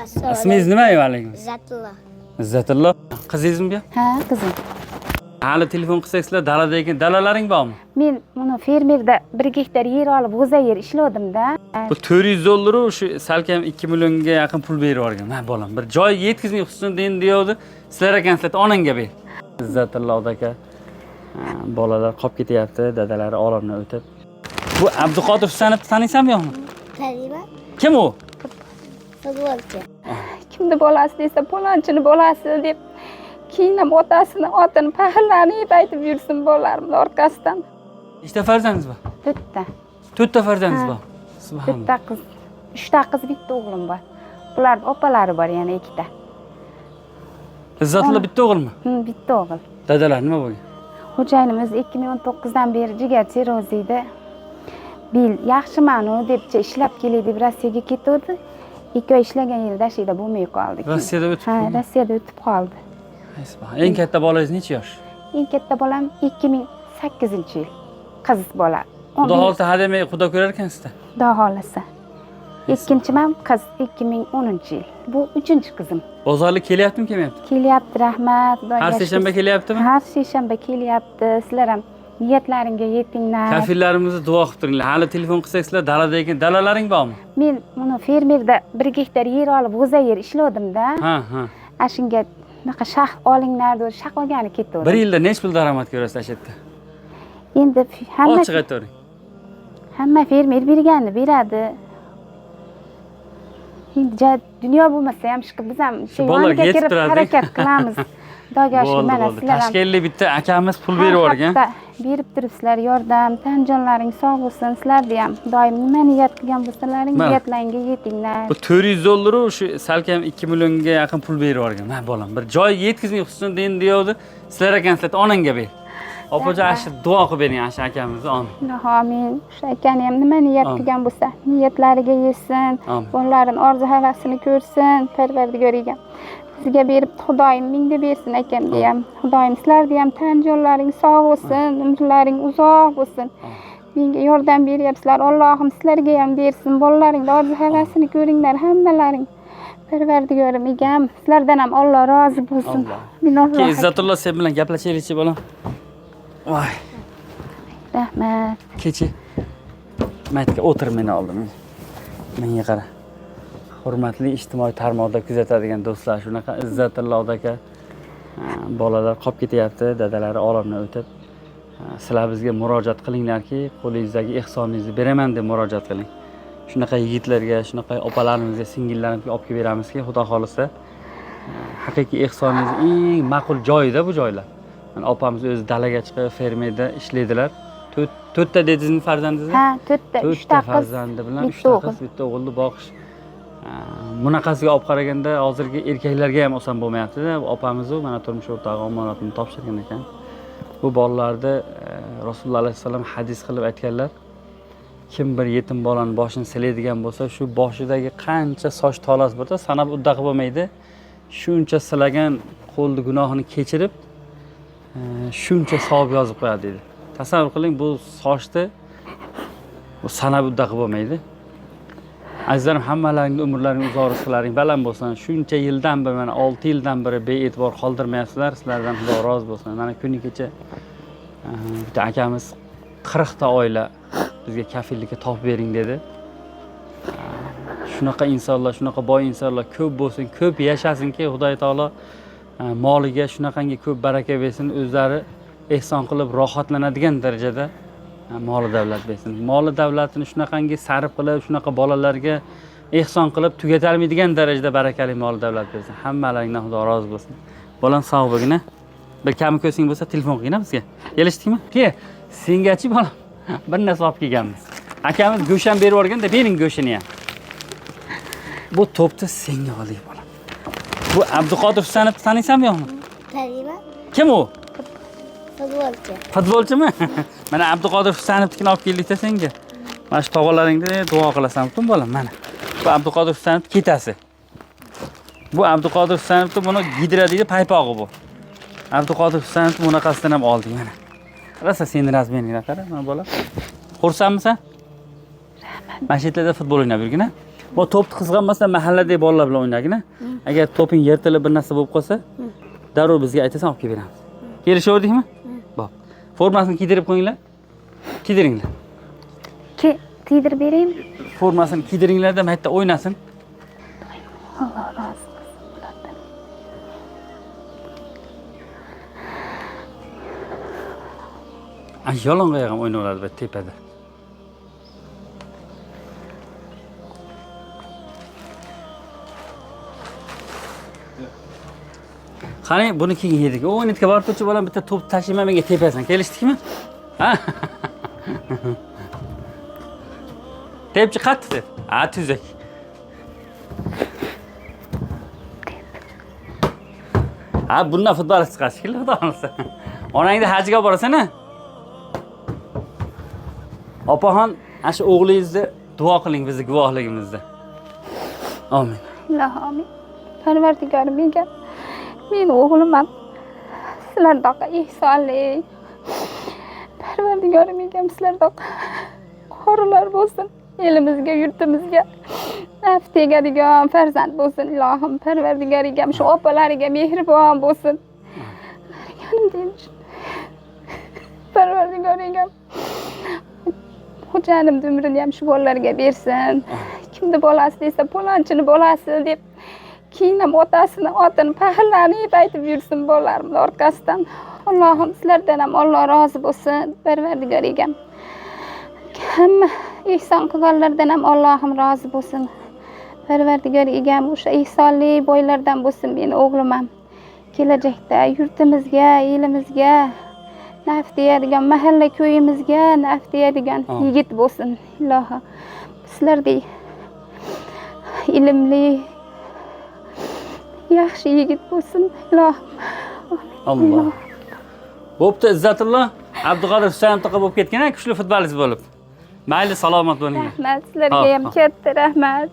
Assalomu Ismingiz nima? Alaykum. Izzatullo. Izzatullo. Qizingizmi bu? Ha, qizim. Hali telefon qilsak sizlar dalada ekan. Dalalaring bormi? Men buni fermerda 1 gektar yer olib, g'o'za yer ishlovdim-da. Bu 400 dollaru shu salkam 2 millionga yaqin pul berib yuborgan. Ma bolam, bir joy yetkazmay Husniddin deyovdi. Sizlar ekansizlar, onangga ber. Izzatullo aka, bolalar qolib ketyapti, dadalari olamdan o'tib. Bu Abduqodir Husanovni taniysanmi yo'qmi? Taniyman. Kim u? Futbolchi. Kimni bolasi desa, palonchini bolasi deb keyin ham otasini otini faxrlanib aytib yursin bolalarimni orqasidan. Nechta farzandingiz bor? To'rtta. To'rtta farzandingiz Ha. bor. Subhanalloh. To'rtta qiz, uchta qiz, bitta o'g'lim bor. Bularning opalari bor yana ikkita. Izzatullo bitta o'g'ilmi? Bitta o'g'il. Dadalar nima bo'lgan? Xo'jayinimiz 2019 dan beri jigar sirroz edi. Bil yaxshimanu debcha ishlab kelay deb Rossiyaga ketuvdi. 2 oy ishlagan yerida shu yerda bo'lmay qoldi. Rossiyada o'tib Ha, qoldi. Rossiyada o'tib qoldi. Subhanalloh. Eng katta bolangiz necha yosh? Eng katta bolam 2008-yil. Qiz bola. Xudo xohlasa hademay xudo ko'rar ekansizda. Xudo xohlasa. Ikkinchim ham qiz 2010-yil. Bu uchinchi qizim. Bozorlik kelyaptimi, kelmayapti? Kelyapti, rahmat. Xudoga Har seshanba shukr. kelyaptimi? Har seshanba kelyapti. Sizlar ham niyatlaringga yetinglar. Kafillarimizni duo qilib turinglar. Hali telefon qilsak sizlar dalada ekan. Dalalaring bormi? Men buni fermerda 1 gektar yer olib, g'o'za yer ishlovdim-da. Ha, ha. Ana shunga bunaqa shaq olinglar deb shaq olgani ketdim. Bir yilda necha pul daromad ko'rasiz shu yerda? Endi hamma Ochiq aytavering. hamma fermer berganini beradi. Endi dunyo bo'lmasa ham shu biz ham Shu bolalarga yoniga yetib kirib turadi. harakat qilamiz. Xudoga shukur, Bo'ldi, mana bo'ldi. sizlar ham Tashkentlik bitta akamiz pul har berib yuborgan. hafta berib turibsizlar yordam, tan jonlaring sog' bo'lsin. Sizlarni ham doim nima niyat qilgan bo'lsalaring, Mana. niyatlaringga yetinglar. Bu 400 dollaru shu salkam 2 millionga yaqin pul berib yuborgan. Ma bolam, bir joy yetkazmay Husniddin deyovdi. Sizlar ekansizlar, onangga ber. Opajon, ana shu duo qilib bering ana shu akamizni. Amin. Ilohi amin. Shu akani ham nima niyat Amin. qilgan bo'lsa, niyatlariga yetsin. Amin. Bolalarini orzu havasini ko'rsin, Parvardigor egam. Sizga beribdi Xudoyim, mingda bersin akamga ham. Xudoyim sizlarni ham tan jonlaring sog' bo'lsin, umrlaring uzoq bo'lsin. Menga yordam beryapsizlar. Allohim sizlarga ham bersin. Bolalaringni orzu havasini ko'ringlar hammalaring. Parvardigorim egam, sizlardan ham Alloh rozi bo'lsin. Alloh. Men Allohga Ke Izzatullo sen bilan gaplashaylikchi bolam. Voy, Rahmat. kecha maytga o'tir meni oldim. Menga qara. Hurmatli ijtimoiy tarmoqda kuzatadigan do'stlar, shunaqa Izzatullo aka, bolalar qolib ketyapti, dadalari olamdan o'tib. Sizlar bizga murojaat qilinglarki, qo'lingizdagi ehsoningizni beraman deb murojaat qiling. Shunaqa yigitlarga, shunaqa opalarimizga, singillarimizga olib kelib beramizki, Xudo xohlasa, haqiqiy ehsoningiz eng ma'qul joyida bu joylar. Mana opamiz o'zi dalaga chiqib fermerda ishlaydilar. To'rtta dedingizmi farzandingizni? Ha, to'rtta, To'rtta uchta qiz, farzandi bilan bitta uchta o'g'il. qiz, bitta o'g'ilni boqish. Bunaqasiga olib qaraganda hozirgi erkaklarga ham oson bo'lmayapti-da. Opamiz u mana turmush o'rtog'i omonatini topshirgan ekan. Bu bolalarni Rasululloh alayhissalom hadis qilib aytganlar. Kim bir yetim bolani boshini silaydigan bo'lsa, shu boshidagi qancha soch tolasi bo'lsa, sanab udda qilib bo'lmaydi. Shuncha silagan qo'lni gunohini kechirib, shuncha savob yozib qo'yadi deydi. Tasavvur qiling, bu sochni bu sanab udda qilib bo'lmaydi. Azizlarim, hammalaringni umrlaring uzoq, rizqlaring baland bo'lsin. Shuncha yildan beri, mana 6 yildan beri bee'tibor qoldirmayapsizlar. Sizlardan Xudo rozi bo'lsin. Mana kuni kecha bitta akamiz 40 ta oila bizga kafillikka topib bering dedi. Shunaqa insonlar, shunaqa boy insonlar ko'p bo'lsin, ko'p yashasinki, Xudo taolo moliga shunaqangi ko'p baraka bersin, o'zlari ehson qilib rohatlanadigan darajada moli davlat bersin. Moli davlatini shunaqangi sarf qilib, shunaqa bolalarga ehson qilib tugatalmaydigan darajada barakali moli davlat bersin. Hammalaringdan Xudo rozi bo'lsin. Bolam sog' bo'lgin. Bir kami ko'sing bo'lsa telefon qilgin bizga. Kelishdikmi? Ke, sengachi bolam bir narsa olib kelganmiz. Akamiz go'sht ham berib yuborganda, bering go'shtini ham. Bu to'pni senga oldik bolam. Bu Abduqodir Husanovni taniysanmi yo'qmi? Taniyman. Kim u? Futbolchi. Futbolchimi? Mana Abduqodir Husanovnikini olib keldik-da senga. Mana shu tog'alaringda duo qilasan, butun bolam mana. Bu Abduqodir Husanov ketasi. Bu Abduqodir Husanovni buni gidra deydi, paypog'i bu. Abduqodir Husanovni bunaqasidan ham oldik mana. Rosa seni razmeringga qara, mana bola. Xursandmisan? Mana shu yerlarda futbol o'ynab yurgin, a? Bu to'pni qizg'anmasdan mahalladagi bolalar bilan o'ynagin. Agar to'ping yirtilib bir narsa bo'lib qolsa, darrov bizga aytasan, olib kelib beramiz. Kelishaverdikmi? Bo'p. Formasini kiydirib qo'yinglar. Kiydiringlar. Kiydirib beraymi? Formasini kiydiringlar-da, maytda o'ynasin. Alloh rozi bo'lsin ulardan. Yalang'oyoq ham o'ynayveradi bu tepada. Qani, buni keyin yedik. O o'ynatga borib turchi bolam, bitta to'p tashlayman, menga tepasan. Kelishdikmi? Ha? Tepchi qattiq deb. Ha, tuzak. Ha, bundan futbolchi chiqadi shekilli, xudo xohlasa. Onangni hajga olib borasan-a? Opaxon, ana shu o'g'lingizni duo qiling bizni guvohligimizda. Amin. Ilohi amin. Parvardigorim menga meni o'g'lim ham sizlardaqa ehsonli. Parvardigorim egam sizlardaqa qorilar bo'lsin. Elimizga, yurtimizga naf tegadigan farzand bo'lsin ilohim. Parvardigor egam shu opalariga mehribon bo'lsin. Parvardigor egam xo'janimni umrini ham shu bolalarga bersin. Kimni bolasi desa, palonchini bolasi deb keyin ham otasini otini faxrlanib aytib yursin bolalarimni orqasidan. Allohim sizlardan ham Alloh rozi bo'lsin. Parvardigor egam hamma ehson qilganlardan ham Allohim rozi bo'lsin. Parvardigor egam o'sha ehsonli boylardan bo'lsin meni o'g'lim ham. Kelajakda yurtimizga, elimizga naf tegadigan, mahalla ko'yimizga naf tegadigan yigit bo'lsin ilohi. Sizlardek ilmli, yaxshi yigit bo'lsin ilohim. Alloh. Bo'pti, Izzatullo. Abduqodir Husayn taqa bo'lib ketgan, kuchli futbolist bo'lib. Mayli, salomat bo'linglar. Rahmat sizlarga ham, katta rahmat.